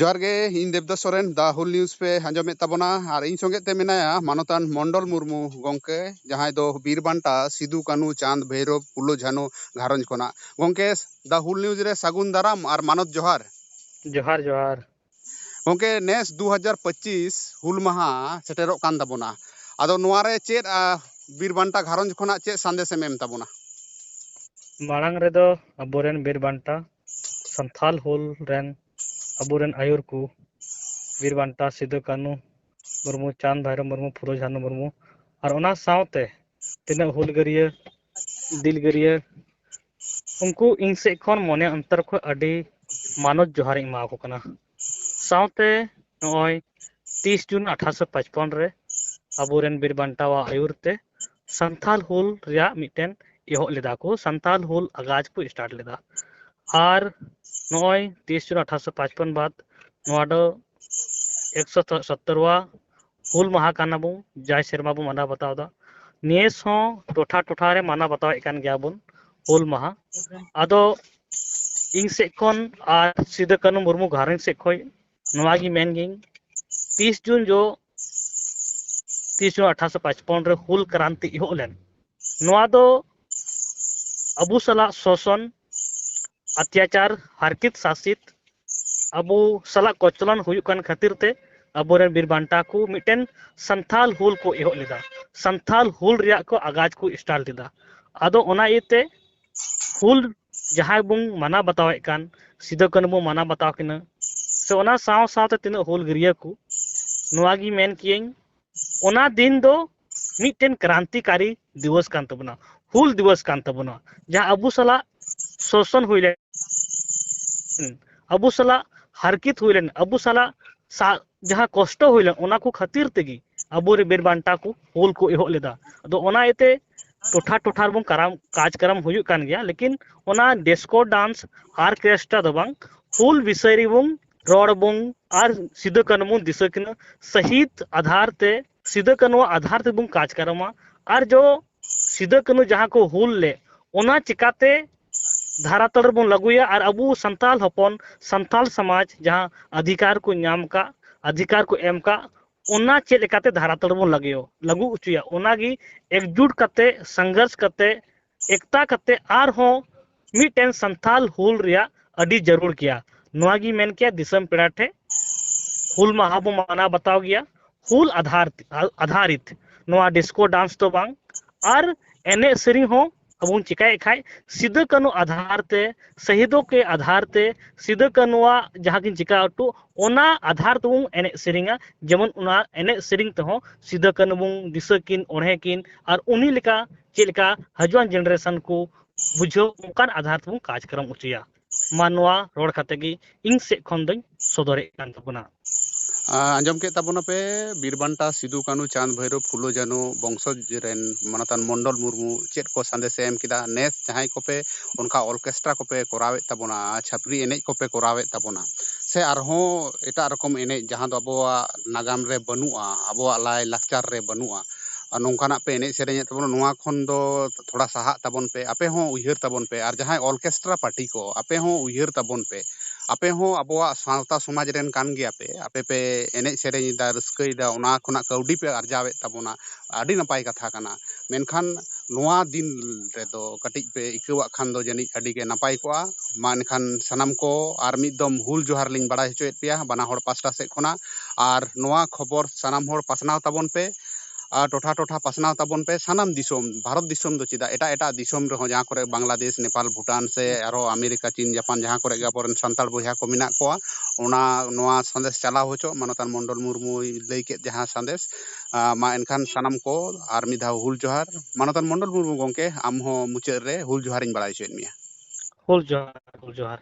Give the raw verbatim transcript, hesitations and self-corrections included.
ᱡᱚᱦᱟᱨ ᱜᱮ, ᱤᱧ ᱫᱮᱵᱫᱟᱥ ᱥᱚᱨᱮᱱ, ᱫᱟ ᱦᱩᱞ ᱱᱤᱭᱩᱡᱽ ᱯᱮ ᱟᱸᱡᱚᱢᱮᱫ ᱛᱟᱵᱚᱱᱟ᱾ ᱟᱨ ᱤᱧ ᱥᱚᱸᱜᱮ ᱛᱮ ᱢᱮᱱᱟᱭᱟ ᱢᱟᱱᱚᱛᱟᱱ ᱢᱚᱱᱰᱚᱞ ᱢᱩᱨᱢᱩ ᱜᱚᱢᱠᱮ, ᱡᱟᱦᱟᱸᱭ ᱫᱚ ᱵᱤᱨ ᱵᱟᱱᱴᱟ ᱥᱤᱫᱩ, ᱠᱟᱹᱱᱩ, ᱪᱟᱸᱫᱽ, ᱵᱷᱳᱭᱨᱳᱵ, ᱯᱷᱩᱞᱳ, ᱡᱷᱟᱱᱩ ᱜᱷᱟᱨᱚᱸᱡᱽ ᱠᱷᱚᱱᱟᱜ᱾ ᱜᱚᱢᱠᱮ, ᱫᱟ ᱦᱩᱞ ᱱᱤᱭᱩᱡᱽ ᱨᱮ ᱥᱟᱹᱜᱩᱱ ᱫᱟᱨᱟᱢ ᱟᱨ ᱢᱟᱱᱚᱛ ᱡᱚᱦᱟᱨ᱾ ᱡᱚᱦᱟᱨ, ᱡᱚᱦᱟᱨ᱾ ᱜᱚᱢᱠᱮ, ᱱᱮᱥ ᱫᱩ ᱦᱟᱡᱟᱨ ᱯᱚᱸᱪᱤᱥ ᱦᱩᱞ ᱢᱟᱦᱟ ᱥᱮᱴᱮᱨᱚᱜ ᱠᱟᱱ ᱛᱟᱵᱚᱱᱟ᱾ ᱟᱫᱚ ᱱᱚᱣᱟ ᱨᱮ ᱪᱮᱫ, ᱟ, ᱵᱤᱨ ᱵᱟᱱᱴᱟ ᱜᱷᱟᱨᱚᱸᱡᱽ ᱠᱷᱚᱱᱟᱜ ᱪᱮᱫ ᱥᱟᱸᱫᱮᱥ ᱮᱢ ᱮᱢ ᱛᱟᱵᱚᱱᱟ? ᱢᱟᱲᱟᱝ ᱨᱮᱫᱚ ᱟᱵᱚᱨᱮᱱ ᱵᱤᱨ ᱵᱟᱱᱴᱟ ᱥᱟᱱᱛᱷᱟᱞ ᱦᱩᱞ ᱨᱮᱱ ᱟᱵᱚᱨᱮᱱ ᱟᱹᱭᱩᱨ ᱠᱚ, ᱵᱤᱨ ᱵᱟᱱᱴᱟ ᱥᱤᱫᱩ ᱠᱟᱹᱱᱩ ᱢᱩᱨᱢᱩ, ᱪᱟᱸᱫᱽ ᱵᱷᱟᱭᱨᱳ ᱢᱩᱨᱢᱩ, ᱯᱷᱩᱞᱳ ᱡᱷᱟᱱᱳ ᱢᱩᱨᱢᱩ, ᱟᱨ ᱚᱱᱟ ᱥᱟᱶᱛᱮ ᱛᱤᱱᱟᱹᱜ ᱦᱩᱞᱜᱟᱹᱨᱤᱭᱟᱹ, ᱫᱤᱞᱜᱟᱹᱨᱤᱭᱟᱹ, ᱩᱱᱠᱩ ᱤᱧ ᱥᱮᱫ ᱠᱷᱚᱱ ᱢᱚᱱᱮ ᱚᱱᱛᱚᱨ ᱠᱷᱚᱱ ᱟᱹᱰᱤ ᱢᱟᱱᱚᱛ ᱡᱚᱦᱟᱨᱤᱧ ᱮᱢᱟ ᱠᱚ ᱠᱟᱱᱟ᱾ ᱥᱟᱶᱛᱮ ᱱᱚᱜᱼᱚᱭ ᱛᱤᱥ ᱡᱩᱱ ᱟᱴᱷᱟᱨᱚᱥᱚ ᱯᱟᱸᱪᱯᱚᱱ ᱨᱮ ᱟᱵᱚᱨᱮᱱ ᱵᱤᱨ ᱵᱟᱱᱴᱟᱣᱟᱜ ᱟᱹᱭᱩᱨ ᱛᱮ ᱥᱟᱱᱛᱷᱟᱞ ᱦᱩᱞ ᱨᱮᱭᱟᱜ ᱢᱤᱫᱴᱮᱱ ᱮᱦᱚᱵ ᱞᱮᱫᱟ ᱠᱚ, ᱥᱟᱱᱛᱷᱟᱞ ᱦᱩᱞ ᱟᱜᱟᱡ ᱠᱚ start ᱞᱮᱫᱟ᱾ ᱟᱨ ᱱᱚᱜᱼᱚᱭ ᱛᱤᱥ ᱡᱩᱱ ᱟᱴᱷᱟᱨᱚᱥᱚ ᱯᱟᱸᱪᱯᱚᱱ ᱵᱟᱫ ᱱᱚᱣᱟ ᱫᱚ ᱮᱠᱥᱚ ᱥᱚᱛᱛᱚᱨ ᱦᱩᱞ ᱢᱟᱦᱟ ᱠᱟᱱᱟ ᱵᱚᱱ, ᱡᱟᱭ ᱥᱮᱨᱢᱟ ᱵᱚᱱ ᱢᱟᱱᱟᱣ ᱵᱟᱛᱟᱣ ᱮᱫᱟ᱾ ᱱᱮᱥ ᱦᱚᱸ ᱴᱚᱴᱷᱟ ᱴᱚᱴᱷᱟ ᱨᱮ ᱢᱟᱱᱟᱣ ᱵᱟᱛᱟᱣᱮᱫ ᱠᱟᱱ ᱜᱮᱭᱟ ᱵᱚᱱ ᱦᱩᱞ ᱢᱟᱦᱟ᱾ ᱟᱫᱚ ᱤᱧ ᱥᱮᱫ ᱠᱷᱚᱱ ᱟᱨ ᱥᱤᱫᱩ ᱠᱟᱹᱱᱩ ᱢᱩᱨᱢᱩ ᱜᱷᱟᱨᱚᱸᱡᱽ ᱥᱮᱫ ᱠᱷᱚᱱ ᱱᱚᱣᱟ ᱜᱮ ᱢᱮᱱ ᱜᱤᱧ, ᱛᱤᱥ ᱡᱩᱱ ᱡᱚ, ᱛᱤᱥ ᱡᱩᱱ ᱟᱴᱷᱟᱨᱚᱥᱚ ᱯᱟᱸᱪᱯᱚᱱ ᱨᱮ ᱦᱩᱞ ᱠᱨᱟᱱᱛᱤ ᱮᱦᱚᱵ ᱞᱮᱱ, ᱱᱚᱣᱟ ᱫᱚ ᱟᱵᱚ ᱥᱟᱞᱟᱜ ᱥᱳᱥᱚᱱ, ᱚᱛᱛᱟᱪᱟᱨ, ᱦᱟᱨᱠᱮᱛ ᱥᱟᱥᱮᱛ ᱟᱵᱚ ᱥᱟᱞᱟᱜ ᱠᱚᱪᱞᱚᱱ ᱦᱩᱭᱩᱜ ᱠᱟᱱ ᱠᱷᱟᱹᱛᱤᱨ ᱛᱮ ᱟᱵᱚᱨᱮᱱ ᱵᱤᱨ ᱵᱟᱱᱴᱟ ᱠᱚ ᱢᱤᱫᱴᱮᱱ ᱥᱟᱱᱛᱷᱟᱞ ᱦᱩᱞ ᱠᱚ ᱮᱦᱚᱵ ᱞᱮᱫᱟ, ᱥᱟᱱᱛᱷᱟᱞ ᱦᱩᱞ ᱨᱮᱭᱟᱜ ᱠᱚ ᱟᱜᱟᱡ ᱠᱚ start ᱞᱮᱫᱟ᱾ ᱟᱫᱚ ᱚᱱᱟ ᱤᱭᱟᱹᱛᱮ ᱦᱩᱞ ᱡᱟᱦᱟᱸᱭ ᱵᱚᱱ ᱢᱟᱱᱟᱣ ᱵᱟᱛᱟᱣᱮᱫ ᱠᱟᱱ, ᱥᱤᱫᱩ ᱠᱟᱹᱱᱦᱩ ᱵᱚᱱ ᱢᱟᱱᱟᱣ ᱵᱟᱛᱟᱣ ᱠᱤᱱᱟ, ᱥᱮ ᱚᱱᱟ ᱥᱟᱶ ᱥᱟᱶᱛᱮ ᱛᱤᱱᱟᱹᱜ ᱦᱩᱞ ᱜᱟᱹᱨᱭᱟᱹ ᱠᱚ, ᱱᱚᱣᱟ ᱜᱮ ᱢᱮᱱ ᱠᱤᱭᱟᱹᱧ, ᱚᱱᱟ ᱫᱤᱱ ᱫᱚ ᱢᱤᱫᱴᱮᱱ ᱠᱨᱟᱱᱛᱤᱠᱟᱨᱤ ᱫᱤᱵᱚᱥ ᱠᱟᱱ ᱛᱟᱵᱚᱱᱟ, ᱦᱩᱞ ᱫᱤᱵᱚᱥ ᱠᱟᱱ ᱛᱟᱵᱚᱱᱟ, ᱡᱟᱦᱟᱸ ᱟᱵᱚ ᱥᱟᱞᱟᱜ ᱥᱳᱥᱚᱱ ᱦᱩᱭ ᱞᱮᱱ, ᱟᱵᱚ ᱥᱟᱞᱟᱜ ᱦᱟᱨᱠᱮᱛ ᱦᱩᱭ ᱞᱮᱱ, ᱟᱵᱚ ᱥᱟᱞᱟᱜ ᱥᱟ-, ᱡᱟᱦᱟᱸ ᱠᱚᱥᱴᱚ ᱦᱩᱭ ᱞᱮᱱ, ᱚᱱᱟ ᱠᱚ ᱠᱷᱟᱹᱛᱤᱨ ᱛᱮᱜᱮ ᱟᱵᱚᱨᱮᱱ ᱵᱤᱨ ᱵᱟᱱᱴᱟ ᱠᱚ ᱦᱩᱞ ᱠᱚ ᱮᱦᱚᱵ ᱞᱮᱫᱟ᱾ ᱟᱫᱚ ᱚᱱᱟ ᱤᱭᱟᱹᱛᱮ ᱴᱚᱴᱷᱟ ᱴᱚᱴᱷᱟ ᱨᱮᱵᱚᱱ ᱠᱟᱨᱟᱢ, ᱠᱟᱡᱽ ᱠᱟᱨᱟᱢ ᱦᱩᱭᱩᱜ ᱠᱟᱱ ᱜᱮᱭᱟ, ᱞᱮᱠᱤᱱ ᱚᱱᱟ ᱰᱤᱥᱠᱳ ᱰᱟᱱᱥ, ᱚᱨᱠᱮᱥᱴᱨᱟ ᱫᱚ ᱵᱟᱝ, ᱦᱩᱞ ᱵᱤᱥᱚᱭ ᱨᱮᱵᱚᱱ ᱨᱚᱲ ᱵᱚᱱ ᱟᱨ ᱥᱤᱫᱩ ᱠᱟᱹᱱᱦᱩ ᱵᱚᱱ ᱫᱤᱥᱟᱹ ᱠᱤᱱᱟ᱾ ᱥᱟᱹᱦᱤᱫ ᱟᱫᱷᱟᱨ ᱛᱮ, ᱥᱤᱫᱩ ᱠᱟᱹᱱᱦᱩᱣᱟᱜ ᱟᱫᱷᱟᱨ ᱛᱮᱵᱚᱱ ᱠᱟᱡᱽ ᱠᱟᱨᱟᱢᱟ᱾ ᱟᱨ ᱡᱚ ᱥᱤᱫᱩ ᱠᱟᱹᱱᱦᱩ ᱡᱟᱦᱟᱸ ᱠᱚ ᱦᱩᱞ ᱞᱮᱫ, ᱚᱱᱟ ᱪᱤᱠᱟᱛᱮ ᱫᱷᱟᱨᱟ ᱛᱟᱹᱲ ᱨᱮᱵᱚᱱ ᱞᱟᱹᱜᱩᱭᱟ ᱟᱨ ᱟᱵᱚ ᱥᱟᱱᱛᱟᱲ ᱦᱚᱯᱚᱱ, ᱥᱟᱱᱛᱟᱲ ᱥᱚᱢᱟᱡᱽ ᱡᱟᱦᱟᱸ ᱚᱫᱷᱤᱠᱟᱨ ᱠᱚ ᱧᱟᱢ ᱠᱟᱜ, ᱚᱫᱷᱤᱠᱟᱨ ᱠᱚ ᱮᱢ ᱠᱟᱜ, ᱚᱱᱟ ᱪᱮᱫ ᱞᱮᱠᱟᱛᱮ ᱫᱷᱟᱨᱟ ᱛᱟᱹᱲ ᱵᱚᱱ ᱞᱟᱹᱜᱩᱭᱟ, ᱞᱟᱹᱜᱩ ᱦᱚᱪᱚᱭᱟ, ᱚᱱᱟᱜᱮ ᱮᱠᱡᱩᱴ ᱠᱟᱛᱮ, ᱥᱚᱝᱜᱷᱚᱨᱥ ᱠᱟᱛᱮ, ᱮᱠᱛᱟ ᱠᱟᱛᱮ ᱟᱨᱦᱚᱸ ᱢᱤᱫᱴᱮᱱ ᱥᱟᱱᱛᱟᱞ ᱦᱩᱞ ᱨᱮᱭᱟᱜ ᱟᱹᱰᱤ ᱡᱟᱹᱨᱩᱲ ᱜᱮᱭᱟ᱾ ᱱᱚᱣᱟ ᱜᱮ ᱢᱮᱱ ᱠᱮᱭᱟ ᱫᱤᱥᱚᱢ ᱯᱮᱲᱟ ᱴᱷᱮᱱ, ᱦᱩᱞ ᱢᱟᱦᱟ ᱵᱚ ᱢᱟᱱᱟᱣ ᱵᱟᱛᱟᱣ ᱜᱮᱭᱟ ᱦᱩᱞ ᱟᱫᱷᱟᱨ ᱟᱫᱷᱟᱨᱤᱛ᱾ ᱱᱚᱣᱟ ᱰᱤᱥᱠᱳ ᱰᱟᱱᱥ ᱫᱚ ᱵᱟᱝ, ᱟᱨ ᱮᱱᱮᱡ ᱥᱮᱨᱮᱧ ᱦᱚᱸ ᱟᱵᱚ ᱵᱚᱱ ᱪᱮᱠᱟᱭᱮᱫ ᱠᱷᱟᱡ ᱥᱤᱫᱩ ᱠᱟᱹᱱᱩ ᱟᱫᱷᱟᱨ ᱛᱮ, ᱥᱟᱹᱦᱤᱫᱚ ᱠᱮ ᱟᱫᱷᱟᱨ ᱛᱮ, ᱥᱤᱫᱩ ᱠᱟᱹᱱᱩᱣᱟᱜ ᱡᱟᱦᱟᱸ ᱠᱤᱱ ᱪᱮᱠᱟ ᱦᱚᱴᱚ, ᱚᱱᱟ ᱟᱫᱷᱟᱨ ᱛᱮᱵᱚᱱ ᱮᱱᱮᱡ ᱥᱮᱨᱮᱧᱟ᱾ ᱡᱮᱢᱚᱱ ᱚᱱᱟ ᱮᱱᱮᱡ ᱥᱮᱨᱮᱧ ᱛᱮᱦᱚᱸ ᱥᱤᱫᱩ ᱠᱟᱹᱱᱩ ᱵᱚᱱ ᱫᱤᱥᱟᱹ ᱠᱤᱱ, ᱚᱬᱦᱮ ᱠᱤᱱ, ᱟᱨ ᱩᱱᱤ ᱞᱮᱠᱟ ᱪᱮᱫ ᱞᱮᱠᱟ ᱦᱤᱡᱩᱜ ᱡᱮᱱᱟᱨᱮᱥᱚᱱ ᱠᱚ ᱵᱩᱡᱷᱟᱹᱣ, ᱚᱱᱠᱟᱱ ᱟᱫᱷᱟᱨ ᱛᱮᱵᱚᱱ ᱠᱟᱡᱽᱠᱨᱚᱢ ᱦᱚᱪᱚᱭᱟ᱾ ᱢᱟ ᱱᱚᱣᱟ ᱨᱚᱲ ᱠᱟᱛᱮ ᱜᱮ ᱤᱧ ᱥᱮᱫ ᱠᱷᱚᱱ ᱫᱚᱧ ᱥᱚᱫᱚᱨᱮᱫ ᱠᱟᱱ ᱛᱟᱵᱚᱱᱟ᱾ ᱟᱸᱡᱚᱢ ᱠᱮᱫ ᱛᱟᱵᱚᱱᱟᱯᱮ ᱵᱤᱨ ᱵᱟᱱᱴᱟ ᱥᱤᱫᱩ ᱠᱟᱹᱱᱩ ᱪᱟᱸᱫᱽ ᱵᱷᱟᱭᱨᱳ ᱯᱷᱩᱞᱳ ᱡᱷᱟᱱᱳ ᱵᱚᱝᱥᱚᱡᱽ ᱨᱮᱱ ᱢᱟᱱᱚᱛᱟᱱ ᱢᱚᱱᱰᱚᱞ ᱢᱩᱨᱢᱩ ᱪᱮᱫ ᱠᱚ ᱥᱟᱸᱫᱮᱥᱮ ᱮᱢ ᱠᱮᱫᱟ᱾ ᱱᱮᱥ ᱡᱟᱦᱟᱸᱭ ᱠᱚᱯᱮ ᱚᱱᱠᱟ ᱚᱨᱠᱮᱥᱴᱨᱟ ᱠᱚᱯᱮ ᱠᱚᱨᱟᱣᱮᱫ ᱛᱟᱵᱚᱱᱟ, ᱪᱷᱟᱹᱯᱨᱤ ᱮᱱᱮᱡ ᱠᱚᱯᱮ ᱠᱚᱨᱟᱣᱮᱫ ᱛᱟᱵᱚᱱᱟ, ᱥᱮ ᱟᱨᱦᱚᱸ ᱮᱴᱟᱜ ᱨᱚᱠᱚᱢ ᱮᱱᱮᱡ ᱡᱟᱦᱟᱸ ᱫᱚ ᱟᱵᱚᱣᱟᱜ ᱱᱟᱜᱟᱢ ᱨᱮ ᱵᱟᱹᱱᱩᱜᱼᱟ, ᱟᱵᱚᱣᱟᱜ ᱞᱟᱭ ᱞᱟᱠᱪᱟᱨ ᱨᱮ ᱵᱟᱹᱱᱩᱜᱼᱟ, ᱟᱨ ᱱᱚᱝᱠᱟᱱᱟᱜ ᱯᱮ ᱮᱱᱮᱡ ᱥᱮᱨᱮᱧᱮᱫ ᱛᱟᱵᱚᱱᱟ, ᱱᱚᱣᱟ ᱠᱷᱚᱱ ᱫᱚ ᱛᱷᱚᱲᱟ ᱥᱟᱦᱟᱜ ᱛᱟᱵᱚᱱ ᱯᱮ, ᱟᱯᱮ ᱦᱚᱸ ᱩᱭᱦᱟᱹᱨ ᱛᱟᱵᱚᱱ ᱯᱮ᱾ ᱟᱨ ᱡᱟᱦᱟᱸᱭ ᱚᱨᱠᱮᱥᱴᱨᱟ ᱯᱟᱨᱴᱤ ᱠᱚ, ᱟᱯᱮ ᱦᱚᱸ ᱩᱭᱦᱟᱹᱨ ᱛᱟᱵᱚᱱ ᱯᱮ, ᱟᱯᱮ ᱦᱚᱸ ᱟᱵᱚᱣᱟᱜ ᱥᱟᱶᱛᱟ ᱥᱚᱢᱟᱡᱽ ᱨᱮᱱ ᱠᱟᱱ ᱜᱮᱭᱟ ᱯᱮ, ᱟᱯᱮ ᱯᱮ ᱮᱱᱮᱡ ᱥᱮᱨᱮᱧ ᱮᱫᱟ, ᱨᱟᱹᱥᱠᱟᱹᱭᱮᱫᱟ, ᱚᱱᱟ ᱠᱷᱚᱱᱟᱜ ᱠᱟᱹᱣᱰᱤ ᱯᱮ ᱟᱨᱡᱟᱣᱮᱫ ᱛᱟᱵᱚᱱᱟ, ᱟᱹᱰᱤ ᱱᱟᱯᱟᱭ ᱠᱟᱛᱷᱟ ᱠᱟᱱᱟ᱾ ᱢᱮᱱᱠᱷᱟᱱ ᱱᱚᱣᱟ ᱫᱤᱱ ᱨᱮᱫᱚ ᱠᱟᱹᱴᱤᱡ ᱯᱮ ᱤᱠᱟᱹᱣᱟᱜ ᱠᱷᱟᱱ ᱫᱚ ᱡᱟᱹᱱᱤᱡ ᱟᱹᱰᱤ ᱜᱮ ᱱᱟᱯᱟᱭ ᱠᱚᱜᱼᱟ᱾ ᱢᱟ ᱮᱱᱠᱷᱟᱱ ᱥᱟᱱᱟᱢ ᱠᱚ ᱟᱨ ᱢᱤᱫ ᱫᱚᱢ ᱦᱩᱞ ᱡᱚᱦᱟᱨ ᱞᱤᱧ ᱵᱟᱲᱟᱭ ᱦᱚᱪᱚᱭᱮᱫ ᱯᱮᱭᱟ ᱵᱟᱱᱟ ᱦᱚᱲ ᱯᱟᱥᱴᱟ ᱥᱮᱫ ᱠᱷᱚᱱᱟᱜ᱾ ᱟᱨ ᱱᱚᱣᱟ ᱠᱷᱚᱵᱚᱨ ᱥᱟᱱᱟᱢ ᱦᱚᱲ ᱯᱟᱥᱱᱟᱣ ᱛᱟᱵᱚᱱ ᱯᱮ, ᱟᱨ ᱴᱚᱴᱷᱟ ᱴᱚᱴᱷᱟ ᱯᱟᱥᱱᱟᱣ ᱛᱟᱵᱚᱱ ᱯᱮ᱾ ᱥᱟᱱᱟᱢ ᱫᱤᱥᱚᱢ, ᱵᱷᱟᱨᱚᱛ ᱫᱤᱥᱚᱢ ᱫᱚ ᱪᱮᱫᱟᱜ, ᱮᱴᱟᱜ ᱮᱴᱟᱜ ᱫᱤᱥᱚᱢ ᱨᱮᱦᱚᱸ, ᱡᱟᱦᱟᱸ ᱠᱚᱨᱮ ᱵᱟᱝᱞᱟᱫᱮᱥ, ᱱᱮᱯᱟᱞ, ᱵᱷᱩᱴᱟᱱ ᱥᱮ ᱟᱨᱦᱚᱸ ᱟᱢᱮᱨᱤᱠᱟ, ᱪᱤᱱ, ᱡᱟᱯᱟᱱ, ᱡᱟᱦᱟᱸ ᱠᱚᱨᱮ ᱜᱮ ᱟᱵᱚᱨᱮᱱ ᱥᱟᱱᱛᱟᱲ ᱵᱚᱭᱦᱟ ᱠᱚ ᱢᱮᱱᱟᱜ ᱠᱚᱣᱟ, ᱚᱱᱟ, ᱱᱚᱣᱟ ᱥᱟᱸᱫᱮᱥ ᱪᱟᱞᱟᱣ ᱦᱚᱪᱚ᱾ ᱢᱟᱱᱚᱛᱟᱱ ᱢᱚᱱᱰᱚᱞ ᱢᱩᱨᱢᱩᱭ ᱞᱟᱹᱭ ᱠᱮᱫ ᱡᱟᱦᱟᱸ ᱥᱟᱸᱫᱮᱥ, ᱟᱸ, ᱢᱟ ᱮᱱᱠᱷᱟᱱ ᱥᱟᱱᱟᱢ ᱠᱚ ᱟᱨ ᱢᱤᱫ ᱫᱷᱟᱣ ᱦᱩᱞ ᱡᱚᱦᱟᱨ᱾ ᱢᱟᱱᱚᱛᱟᱱ ᱢᱚᱱᱰᱚᱞ ᱢᱩᱨᱢᱩ ᱜᱚᱢᱠᱮ, ᱟᱢ ᱦᱚᱸ ᱢᱩᱪᱟᱹᱫ ᱨᱮ ᱦᱩᱞ ᱡᱚᱦᱟᱨᱤᱧ ᱵᱟᱲᱟᱭ ᱦᱚᱪᱚᱭᱮᱫ ᱢᱮᱭᱟ᱾ ᱦᱩᱞ ᱡᱚᱦᱟᱨ, ᱦᱩᱞ ᱡᱚᱦᱟᱨ᱾